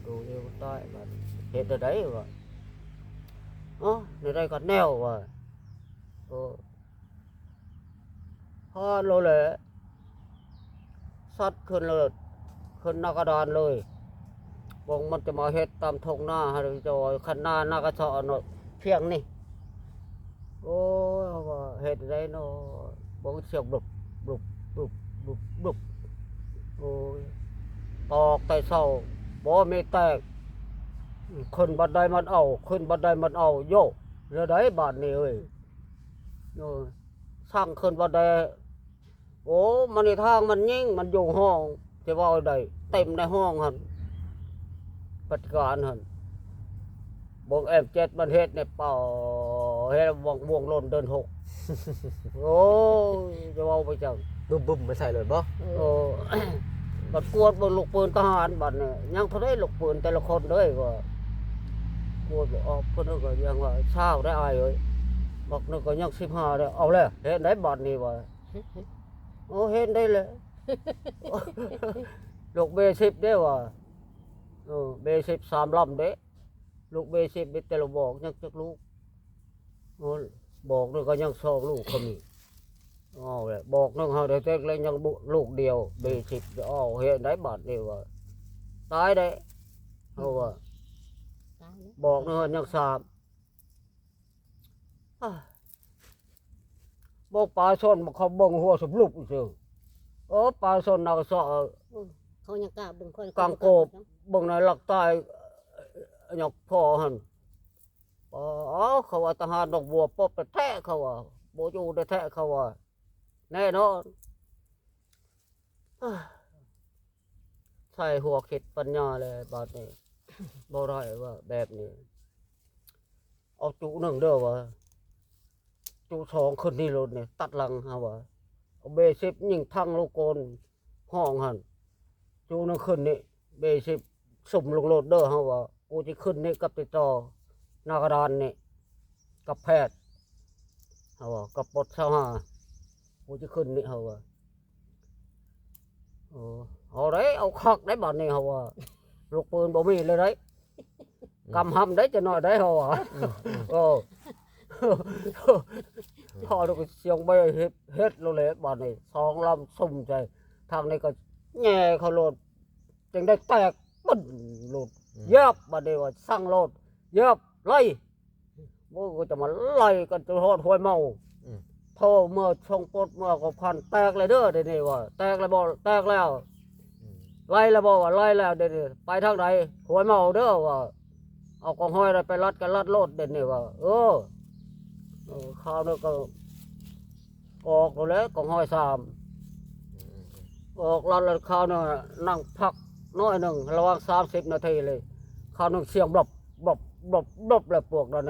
ກູເອວຕາຍບັດ ເຮັດແນວໃດວະ ອໍ ແນວໃດກໍແນວວ່າ ໂອ້ ຮອດໂລດແຫຼະ ຊັດຂຶ້ນໂລດ ຂຶ້ນໜ້າກະດານເລີຍ ເບິ່ງມັນຈະມາເຮັດຕາມທົ່ງນາໃຫ້ເຈົ້າ ຄັນນາ ນາກະເຊາະເນາະ ພຽງນີ້ ໂອ້ຍ ວ່າເຮັດໄດ້ເນາະ ເບິ່ງສຽງບລຶບ ບຶບ ບຶບ ບຶບ ບຶບ ໂອ້ຍ ຕອກແຕ່ເຊົ້າ ບໍ່ມີແຕກ ຂຶ້ນບັນໄດມັນເອົາ ຂຶ້ນບັນໄດມັນເອົາ ໂຢ ແນວໃດບາດນີ້ເອີຍ ໂອ້ຍ ຊ່າງຂຶ້ນບັນໄດ ໂອ້ ມັນໃນທາງມັນຍິງ ມັນຢູ່ຫ້ອງ ຊິເວົ້າໃດ ເຕັມໃນຫ້ອງຫັ້ນ ປະຕິການຫັ້ນ ເບິ່ງເອັມເຈັດມັນເຮັດໃນປ່າ ເຮັດວງ ວງລົນເດີນຫົກ ໂອ້ຍ ຈະເວົ້າໄປຈັ່ງ ບຶ້ມໆ ມາໃສ່ໂລດບໍ່? ເອີ ໂອ້ ບັດກວດເບິ່ງລູກປືນທະຫານ ບັດນີ້ຍັງເທົ່າໃດລູກປືນແຕ່ລະຄົນເດ້ ວ່າກວດບໍ່ອອກ. ຜູ້ໜຶ່ງກໍຍັງວ່າຊາວໄດ້ອ້າຍເອີຍ, ບັກໜຶ່ງກໍຍັງສິບຫ້າເດ້. ເອົາແລ້ວ ເຫັນໄດ້ບັດນີ້ວ່າ ໂອ້ ເຫັນໄດ້ແລ້ວ ລູກເບສິບເດ້ວ່າ. ເອີ ເບສິບສາມລຳເດ້ ລູກເບສິບມີແຕ່ລະບອກ ຍັງຈັກລູກ? ໂອ້ ບອກໜຶ່ງກໍຍັງສອງລູກກໍມີ. ເອົາແຫຼະ ບອກໜຶ່ງເຮົາໄດ້ເຕັກແລ້ວ ຍັງລູກດຽວ ເບສິບ. ເອົາ ເຮັດໄດ້ບາດນີ້ວ່າ ຕາຍໄດ້ ເຮົາວ່າ ຕາຍແລ້ວ ບອກໜຶ່ງຍັງສາມ. ອາ ບໍ່ປາຊົນເຂົາເບິ່ງຫົວສຸບລຸບຊື່. ເອີ ປາຊົນນາກະເຊາະ ອືມ ເຂົາຍັງກ້າເບິ່ງຂ້ອຍ ກາງໂກບ ເບິ່ງໃນຫຼັກຕາຍ ຍັງພໍຫັ້ນ. ອໍ ເຂົາວ່າທະຫານດອກບົວປົບແທ້ໆ ເຂົາວ່າ ບໍ່ຢູ່ແທ້ໆ ເຂົາວ່າ ແນ່ນອນ. ໃສ່ຫົວຄິດປັນຍາແລ້ວບາດນີ້ ບໍ່ໄດ້ວ່າແບບນີ້. ເອົາຈຸໜຶ່ງເດີວ່າ ຈຸສອງຂຶ້ນນີ້ໂລດນີ້ ຕັດຫຼັງເຮົາວ່າ ເອົາເບສິບຍິງທັງລູກໂກນຫ້ອງຫັ້ນ. ຈຸໜຶ່ງຂຶ້ນນີ້ ເບສິບສຸມລົງໂລດເດີ ເຮົາວ່າ ກູຊິຂຶ້ນນີ້ກັບຕິດຕໍ່ໜ້າກະດານນີ້ ກັບແພດ ເຮົາວ່າ ກັບປົດຊາວຫ້າ ກູຊິຂຶ້ນນີ້ ເຮົາວ່າ. ເອີ ເອົາໄດ໋ ເອົາຄັກໄດ໋ບາດນີ້ ເຮົາວ່າ ລູກປືນບໍ່ມີເລີຍໄດ໋ ອືມ ກຳຮຳໄດ້ຈັກໜ້ອຍໄດ້ ເຮົາວ່າ. ອືມ ເອີ ພໍລູກສຽງໄປເຮັດ ເຮັດໂລດແຫຼະບາດນີ້ ສອງລຳສຸມໃສ່ ທາງນີ້ກໍແຍ່ເຂົ້າໂລດ ຈຶ່ງໄດ້ແຕກປຶ້ນໂລດ. ອືມ ຢາບ ບາດນີ້ວ່າສັ່ງໂລດ ຢາບ ໄລ່ ໂອ້ຍ ກໍຈະມາໄລ່ກັນຈົນຮອດຫ້ວຍເມົາ. ອືມ ໂທ ເມືອສົ່ງປົດ ເມືອກໍພັນ ແຕກແລ້ວເດີ ດຽວນີ້ວ່າ ແຕກແລ້ວບໍ່? ແຕກແລ້ວ. ອືມ ໄລ່ແລ້ວບໍ່? ວ່າໄລ່ແລ້ວ. ດຽວນີ້ໄປທາງໃດ? ຫ້ວຍເມົາເດີວ່າ. ເອົາກອງຮ້ອຍໄດ້ໄປລັດ ກໍລັດໂລດ ດຽວນີ້ວ່າ. ເອີ ເອີ ຄາວນີ້ກໍ ອອກໂລດແຫຼະ ກອງຮ້ອຍສາມ. ອືມ ອອກລັດແລ້ວ ຄາວໜຶ່ງນັ່ງພັກໜ້ອຍໜຶ່ງ ລະຫວ່າງສາມສິບນາທີເລີຍ ຄາວໜຶ່ງສຽງບລັບ ບລັບ ບລັບ ບລັບ ແລ້ວພວກນັ້ນ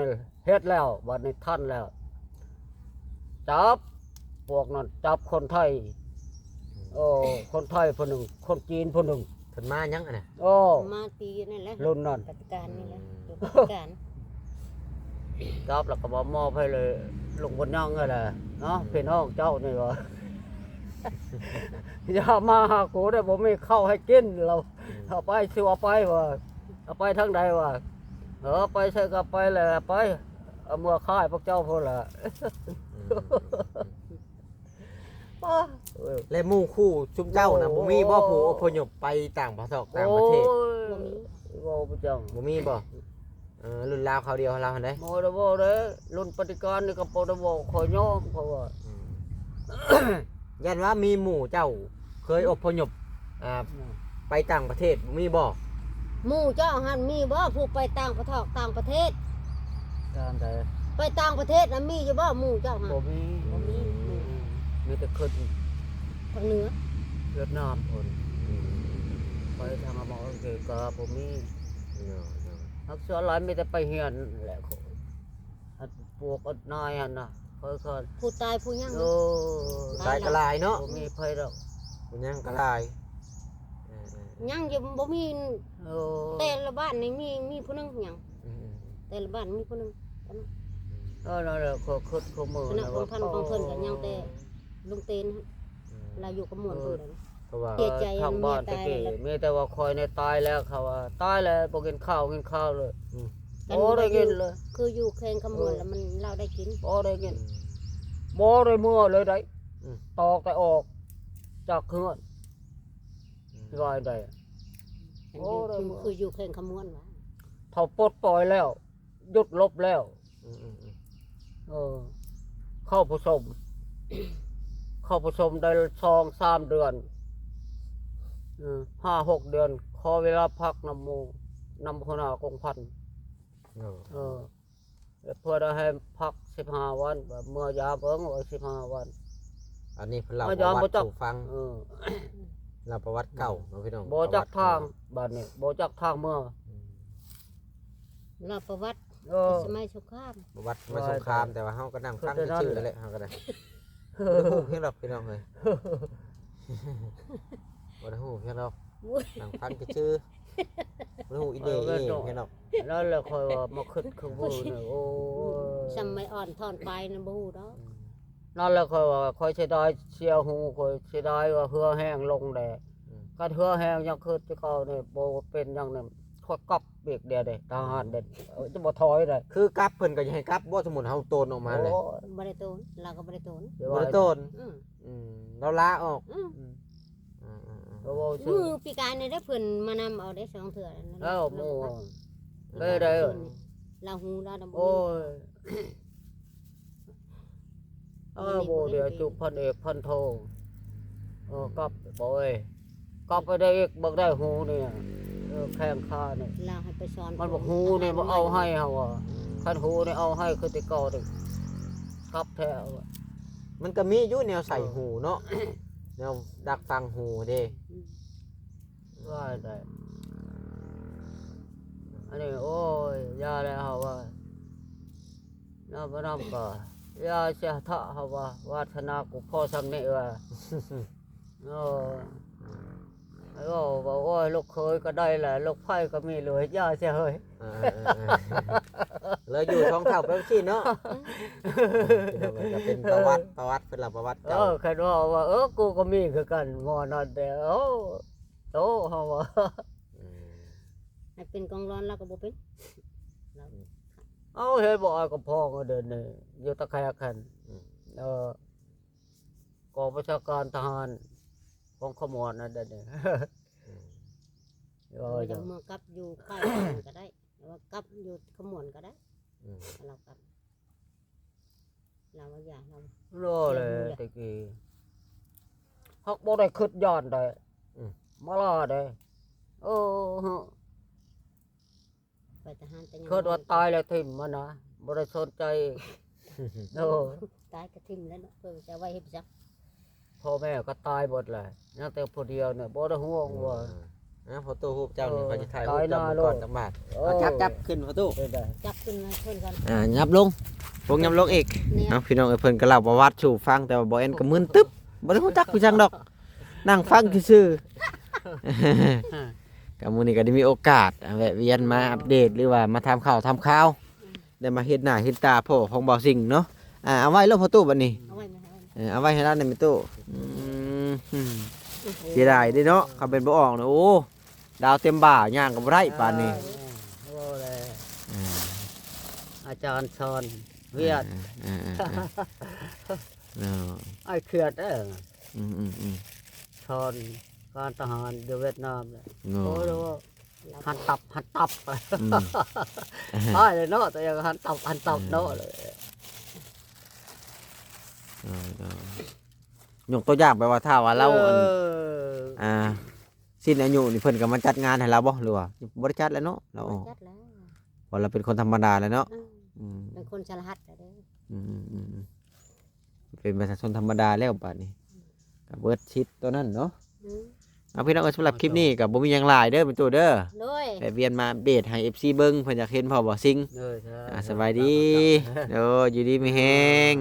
ເຮັດແລ້ວ ບາດນີ້ທັນແລ້ວ ຈັບ ພວກນັ້ນຈັບຄົນໄທ. ໂອ້ ຄົນໄທຜູ້ໜຶ່ງ ຄົນຈີນຜູ້ໜຶ່ງ. ເພິ່ນມາຫຍັງຫັ້ນນະ? ໂອ້ ມາຕີນັ້ນແຫຼະ ລຸ້ນນັ້ນ ປະຕິການນີ້ແຫຼະ. ອືມ ປະຕິການ ຈັບແລ້ວກໍມາມອບໃຫ້ເລີຍ ລຸງບຸນຍັງຫັ້ນແຫຼະເນາະ. ອືມ ພີ່ນ້ອງເຈົ້ານີ້ວ່າ ຢ່າມາຫາກູເດີ້ ບໍ່ມີເຂົ້າໃຫ້ກິນ ລາວ. ອືມ ເອົາໄປ ຊິເອົາໄປວ່າ ເອົາໄປທາງໃດວ່າ? ເອີ ໄປໃສກໍໄປແຫຼະ ໄປ ເອົາເມືອຂາຍພວກເຈົ້າພຸ້ນແຫຼະ. ອືມ ປ້າ ເອີ ແລະໝູ່ຄູ່ຊຸມເຈົ້ານະ ໂອ້ ບໍ່ມີບໍ່ ຜູ້ອົບພະຍົບໄປຕ່າງປະເທດ ຕ່າງປະເທດ? ໂອ້ຍ ບໍ່ມີ ເວົ້າປະຈຳ ບໍ່ມີບໍ່? ເອີ ລຸ້ນລາວຄາວດຽວເຮົາຫັ້ນເດ້. ບໍ່ໄດ້ ບໍ່ໄດ້ ລຸ້ນປະຕິການນີ້ກໍບໍ່ໄດ້ ບໍ່ຄ່ອຍຍອມ ເພາະວ່າ ອືມ ຢ້ານວ່າມີໝູ່ເຈົ້າເຄີຍອົບພະຍົບ ອ່າ ອືມ ໄປຕ່າງປະເທດ ມີບໍ່? ໝູ່ເຈົ້າຫັ້ນມີບໍ່ ຜູ້ໄປຕ່າງປະເທດ ຕ່າງປະເທດ? ຕາມໃດ? ໄປຕ່າງປະເທດນະ ມີຢູ່ບໍ່ໝູ່ເຈົ້າຫັ້ນ? ບໍ່ມີ ບໍ່ມີ. ອືມ ມີແຕ່ຂຶ້ນ ທາງເໜືອ ຫວຽດນາມພຸ້ນ. ອືມ ໄປທາງອາເມລິກາບໍ່ມີ. ເນາະ ເນາະ ຮັກສວນຫຼາຍ ມີແຕ່ໄປຮຽນແຫຼະ. ອັນພວກອັນນາຍຫັ້ນນະ ເຂົາ ເຂົາ ຜູ້ຕາຍຜູ້ຍັງ ໂອ້ ຕາຍກໍຫຼາຍເນາະ ບໍ່ມີໃຜດອກ ຜູ້ຍັງກໍຫຼາຍ. ເອີ ຍັງຢູ່ບໍ່ມີ. ໂອ້ ແຕ່ລະບ້ານນີ້ມີ ມີຜູ້ໜຶ່ງຍັງ. ອືມ ແຕ່ລະບ້ານມີຜູ້ໜຶ່ງ. ເອີ ນັ້ນແຫຼະ ຂ້ອຍຄິດຄູ່ມື້ນະວ່າ ຂອງເພິ່ນກໍຍັງແຕ່ລຸງເຕນ ອືມ ລາວຢູ່ຂະມວນພຸ້ນແຫຼະ. ເພາະວ່າ ເສຍໃຈ ທາງບ້ານແຕ່ກີ້ ມີແຕ່ວ່າຂ້ອຍນີ້ຕາຍແລ້ວ ເຂົາວ່າຕາຍແລ້ວ ບໍ່ກິນເຂົ້າກິນຄາວເລີຍ. ອືມ ບໍ່ໄດ້ກິນເລີຍ ຄືຢູ່ແຂວງຄຳມ່ວນ ເອີ ແລ້ວມັນ ລາວໄດ້ກິນ ບໍ່ໄດ້ກິນ. ອືມ ບໍ່ໄດ້ເມືອເລີຍໄດ໋. ອືມ ຕອກແຕ່ອອກຈາກເຮືອນ. ອືມ ຊິວ່າໃດ໋? ໂອ້ ຄືຢູ່ແຂວງຄຳມ່ວນຫວາ? ເຂົາປົດປ່ອຍແລ້ວ ຢຸດລົບແລ້ວ. ອືມໆໆ ເອີ ເຂົ້າປະສົມ ເຂົ້າປະສົມໄດ້ສອງສາມເດືອນ ເອີ ຫ້າຫົກເດືອນ ຂໍເວລາພັກນຳໝູ່ ນຳຫົວໜ້າກົງພັນ. ເອີ ເອີ ແລ້ວເພື່ອໄດ້ໃຫ້ພັກສິບຫ້າວັນ ວ່າເມືອຢາມເບິ່ງວ່າສິບຫ້າວັນ. ອັນນີ້ເພິ່ນເລົ່າປະຫວັດສູ່ຟັງ. ເອີ ເລົ່າປະຫວັດເກົ່າເນາະພີ່ນ້ອງ ບໍ່ຈັກທາງ ປະຫວັດເກົ່າ. ບາດນີ້ບໍ່ຈັກທາງເມືອ. ອືມ ເລົ່າປະຫວັດ ເອີ ສະໄໝສົງຄາມ ປະຫວັດສະໄໝສົງຄາມ ແຕ່ວ່າເຮົາກໍນັ່ງຟັງຊື່ໆ ແຫຼະ ເຮົາກໍໄດ້. ບໍ່ໄດ້ຮູ້ຫຍັງດອກພີ່ນ້ອງເອີຍ ບໍ່ໄດ້ຮູ້ຫຍັງດອກ ໂອ້ຍ ນັ່ງຟັງຊື່ໆ ບໍ່ໄດ້ຮູ້ອີ່ເດອີ່ຫຍັງດອກ. ນັ້ນແຫຼະຂ້ອຍວ່າມາຄິດຄືມື້ນີ້ ໂອ້ຍ ຊ່ຳໄມ້ອ່ອນທ່ອນປາຍນັ້ນບໍ່ຮູ້ດອກ. ນັ້ນແຫຼະຂ້ອຍວ່າຂ້ອຍເສຍດາຍເສຍຫູ ຂ້ອຍເສຍດາຍວ່າເຫື່ອແຮງລົງແດ່. ອືມ ຄັນເຫື່ອແຮງຍັງຄືແຕ່ເກົ່ານີ້ ບໍ່ເປັນຫຍັງນີ້ ຂ້ອຍກັບອີກເດ ທະຫານເດ ຈະບໍ່ຖອຍເດ. ຄືກັບເພິ່ນກໍຢາກໃຫ້ກັບບໍ່ ສົມມຸດເຮົາໂຕນອອກມາເລີຍ? ໂອ້ຍ ບໍ່ໄດ້ໂຕນ ລາວກໍບໍ່ໄດ້ໂຕນ ບໍ່ໄດ້ໂຕນ. ອືມ ອືມ ລາວລາອອກ. ອືມ ອືມ ເອີ ເວົ້າຊື່ ມື້ປີກາຍນີ້ເດ້ ເພິ່ນມານຳເອົາເດ້ສອງເທື່ອ ເອີ ໝູ່ ເອີ ໄດ້ ລາວຮູ້ລາວນຳ ໂອ້ຍ ເອີ ບໍ່ເຫຼືອຈຸພັນເອກພັນໂທ. ເອີ ກັບບໍ່ເອີຍ ກັບໄປໄດ້ອີກ ເບິ່ງໄດ້ຫູນີ້ ເອີ ແຂ້ງຂານີ້ ລາວໃຫ້ໄປສອນ ມັນບໍ່ຫູນີ້ບໍ່ເອົາໃຫ້ເຮົາວ່າ ຄັນຫູນີ້ເອົາໃຫ້ຄືແຕ່ເກົ່ານີ້ ຄັບແທ້. ມັນກໍມີຢູ່ແນວໃສ່ຫູເນາະ ແນວດັກຟັງຫູເດ້. ອືມ ວ່າໄດ້ ອັນນີ້ ໂອ້ຍ ຢ່າແລ້ວເຮົາວ່າ ນຳບໍ່ນຳກໍຢ່າເສຍເຖາະ ເຮົາວ່າ ວາສະໜາກູພໍສ່ຳນີ້ວ່າ. ໂອ້ຍ ເວົ້າວ່າ ໂອ້ຍ ລູກເຂີຍກໍໄດ້ແຫຼະ ລູກໃພ້ກໍມີ ເລີຍຢ່າເສຍເຮີ້ຍ. ເອີ ເອີ ເອີ ເລີຍຢູ່ທ້ອງເຖົ້າໄປຈັ່ງຊີ້ເນາະ. ເອີ ພີ່ນ້ອງເອີຍ ກໍເປັນປະຫວັດ ປະຫວັດ ເພິ່ນລະປະຫວັດ ເອີ ເກົ່າ. ຄັນເວົ້າວ່າ ເອີ ກູກໍມີຄືກັນ ໝໍນັ້ນແຕ່ ໂອ້ ໂຕເຮົາວ່າ ອືມ ໃຫ້ເປັນກອງລອນລາວກໍບໍ່ເປັນ ລາວ ອືມ ເອົາ ເຮັດບໍ່ອາຍກະພອງເດີນີ້ ຢູ່ຕະແຄກຫັ້ນ. ອືມ ເອີ ກອງບັນຊາການທະຫານຂອງຂະໝວນນັ້ນເດີນີ້. ອືມ ເອີ ຢາກເມືອກັບຢູ່ຄ້າຍກໍໄດ້ ຫຼືວ່າກັບຢູ່ຂະໝວນກໍໄດ້. ອືມ ລາວກັບ ລາວວ່າຢ່າ ລາວ ລໍແລ້ວ ແຕ່ກີ້ ຮັກບໍ່ໄດ້ຄິດຢ້ານໃດ. ອືມ ມາລາເດ້ ເອີ ໄປທະຫານແຕ່ຍັງ ຄິດວ່າຕາຍແລ້ວຖິ້ມມັນນະ ບໍ່ໄດ້ສົນໃຈ. ໂອ້ ຕາຍກໍຖິ້ມແລ້ວເນາະ ເພິ່ນຈະໄວ້ເຮັດຫຍັງ. ພໍ່ແມ່ກໍຕາຍໝົດແຫຼະ ຍັງແຕ່ຜູ້ດຽວນີ້ ບໍ່ໄດ້ຫ່ວງວ່າ. ເອີ ນະ ພໍ່ຕູ້ຮູບເຈົ້ານີ້ ເອີ ຂ້ອຍຊິຖ່າຍຮູບເຈົ້າເບິ່ງກ່ອນຈັກບາດ. ເອີ ເອົາ ຈັບ ຈັບຂຶ້ນພໍ່ຕູ້ ເອີ ໄດ້ ຈັບຂຶ້ນມາເພິ່ນກ່ອນ. ອ່າ ຫຍັບລົງ ລົງຫຍັບລົງອີກ. ເອົາ ພີ່ນ້ອງເອີຍ ເພິ່ນກໍເລົ່າປະຫວັດສູ່ຟັງ ແຕ່ວ່າບໍ່ແອນກໍມຶນຕຶບ ບໍ່ໄດ້ຮູ້ຈັກຄືຫຍັງດອກ ນັ່ງຟັງຊື່ໆ. ກໍມື້ນີ້ກໍໄດ້ມີໂອກາດ ແວະວຽນມາອັບເດດ ຫຼືວ່າມາຖາມຂ່າວຖາມຄາວ ໄດ້ມາເຫັນໜ້າເຫັນຕາພໍ່ຂອງບ່າວສິງເນາະ. ອ່າ ເອົາໄວ້ໂລດພໍ່ຕູ້ບັດນີ້ ເອົາໄວ້ ເອີ ເອົາໄວ້ໃຫ້ລາວແດ່ແມ່ຕູ້. ອືມ ເສຍດາຍເດ້ເນາະ ຄັນເປັນບໍ່ອອກນະ ໂອ້ ດາວເຕັມບ່າ ຍ່າງກໍບໍ່ໄດ້ປານນີ້. ເອີ ເວົ້າແລ້ວ ເອີ ອາຈານສອນວຽດ ເອີ ເອີ ເອີ ເນາະ ອ້າຍຂຽດເອີ. ອືມໆໆ ສອນການທະຫານຢູ່ຫວຽດນາມແຫຼະ. ໂອ້ ໂອ້ຍ ຫັນຕັບ ຫັນຕັບ. ອືມ ຕາຍເລີຍເນາະ ແຕ່ຍັງຫັນຕັບ ຫັນຕັບເນາະ. ເອີ ເອີ ຍົກຕົວຢ່າງແບບວ່າ ຖ້າວ່າລາວ ເອີ ອັນ ອ່າ ສິ້ນອາຍຸນີ້ ເພິ່ນກໍມາຈັດງານໃຫ້ລາວບໍ່ ຫຼືວ່າບໍ່ໄດ້ຈັດແລ້ວເນາະ? ລາວອອກ ບໍ່ໄດ້ຈັດແລ້ວ ເພາະລາວເປັນຄົນທຳມະດາແລ້ວເນາະ. ອືມ ອືມ ເປັນຄົນສະລະຫັດແລ້ວເດ້. ອືມໆໆ ເປັນປະຊາຊົນທຳມະດາແລ້ວບາດນີ້ ອືມ ກໍເບິດສິດຕົວນັ້ນເນາະ. ອືມ ເອົາ ພີ່ນ້ອງເອີຍ ສຳລັບຄລິບນີ້ກໍບໍ່ມີຫຍັງຫຼາຍເດີແມ່ຕູ້ເດີ. ໂດຍ ແວະວຽນມາອັບເດດໃຫ້ເອັຟຊີເບິ່ງ ເພິ່ນຢາກເຫັນພໍ່ບ່າວສິງ. ໂດຍ ອ່າ ສະບາຍດີ. ໂດຍ ຢູ່ດີມີແຮງ.